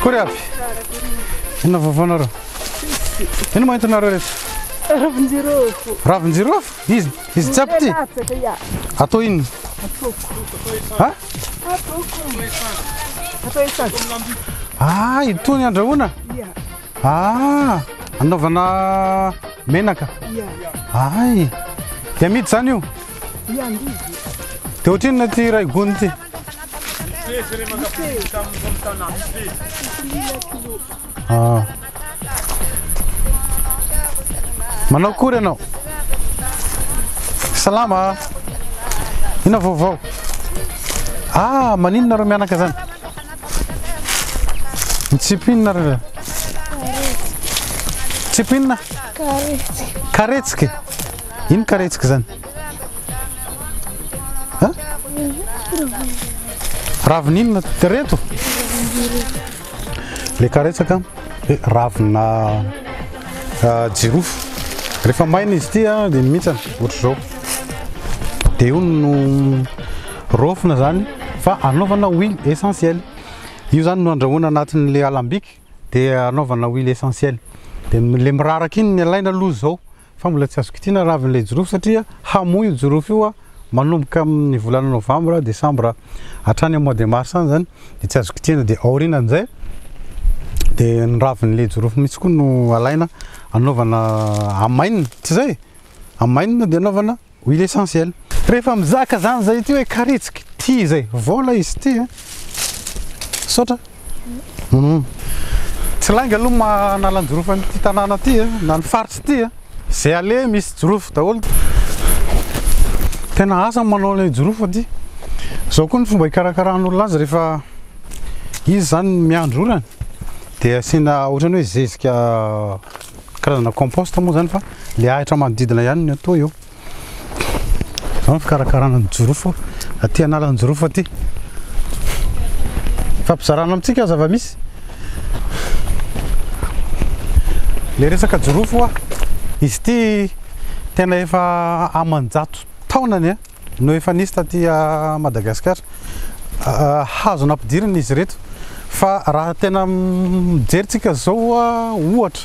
Akory aby. Inona vaovao nareo? Inona moa entinareo reto? Ravin-jirofo. Ravin-jirofo? Izy izy jiaby ty? Latsaka ya. Atao inona? Atoko. Ha? Atoko. Atao essence. Ah, itony andrahoana? Ya. Ah, anaovana menaka. Ya. Ay. Dia amidy zany io? Ya andidy. Dia ohatrinona ty iray gony ty? Ah. Manao akory ianao? Salama. Inona vaovao? Ah, maninona nareo mianaka zany? Mitsipy inona nareo? Mitsipy inona? Karetsiky. Karetsiky? Ino karetsiky zany? Ha? Ravina inona reto? Le karetsaka eh, ravina ah, jirofo. Rehefa maina izy ity ah, dia mihintsana ohatr'izao. Dia io no raofina zany fa anaovana huile essentielle. Io zany no andrahoana anatin'le alambic dia anaovana huile essentielle. Dia le miraraka iny ny alaina aloha izao. Fa mbola tsy azo kitihina ravin'ilay jirofo satria hamoa io jirofo io manomboka amin'ny volana novambra, desambra hatrany amin'ny mois de mars any zany dia tsy azo kitihina dia aorianan'izay dia ny ravin'ilay jirofo mihitsy koa no alaina anaovana amainina, tsy izay? Amainina dia anaovana Huile essentielle. Rehefa mizaka zany zay ity hoe karitsiky, ty zay, vola izy ity a. Misaotra. Hum. Tsy lainga aloha maha Analanjirofo an'ity tanàna ity a, na ny faritra ity a. Zay aleha misy jirofo daholo. Tena asa ny manao an'ilay jirofo aty. Zao koa ny fomba hikarakaran'olona azy rehefa izy zany miandry orana dia asiana ohatran'ny hoe zezika Karazana compost moa zany fa le ahitra manodidina ihany ny atao eo. Zao ny fikarakarana ny jirofo aty Analanjirofo aty. Fampizarana amintsika zava-misy. Le resaka jirofo hoa, izy ity tena efa aman-jato taonany a. no efa nisy taty Madagasikara. Hazo nampidirina izy ireto fa raha tena mijery tsika zao ohatra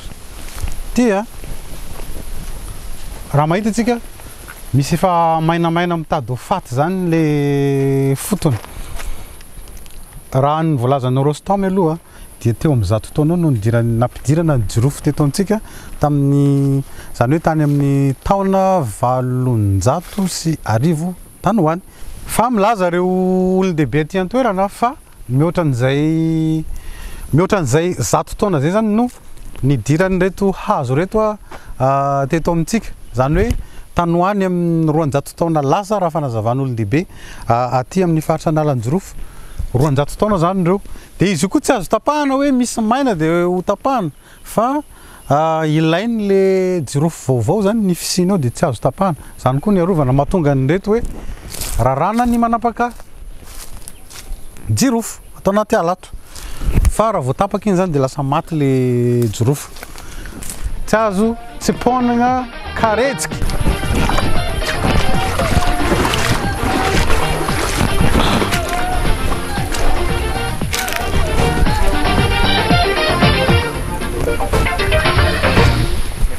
ty a, raha mahita tsika misy efa mainamaina mitady ho faty zany le fotony. Raha ny voalazan'i Rostom aloha dia teo amin'ny 100 taona eo no nidirany nampidirana ny jirofo teto amintsika tamin'ny izany hoe tany amin'ny taona 1800 tany ho any. Fa milaza ireo olon-dehibe aty an-toerana fa mihoatra an'izay mihoatra an'izay 100 taona izay izany no nidiran'ireto hazo ireto teto amintsika. Izany hoe tany ho any amin'ny 200 taona lasa raha fanazavan'olon-dehibe aty amin'ny faritra Analanjirofo. 200 taona izany ireo. Dia izy io koa tsy azo tapahana hoe misy maina dia ho tapahana fa ilain'le jirofo vaovao zany ny fisiany ao dia tsy azo tapahana. Izany koa ny arovana mahatonga an'ireto hoe raràna ny manapaka jirofo atao anaty ala ato fa raha vao tapaka iny zany dia lasa maty le jirofo. Tsy azo tsipaonina karetsiky.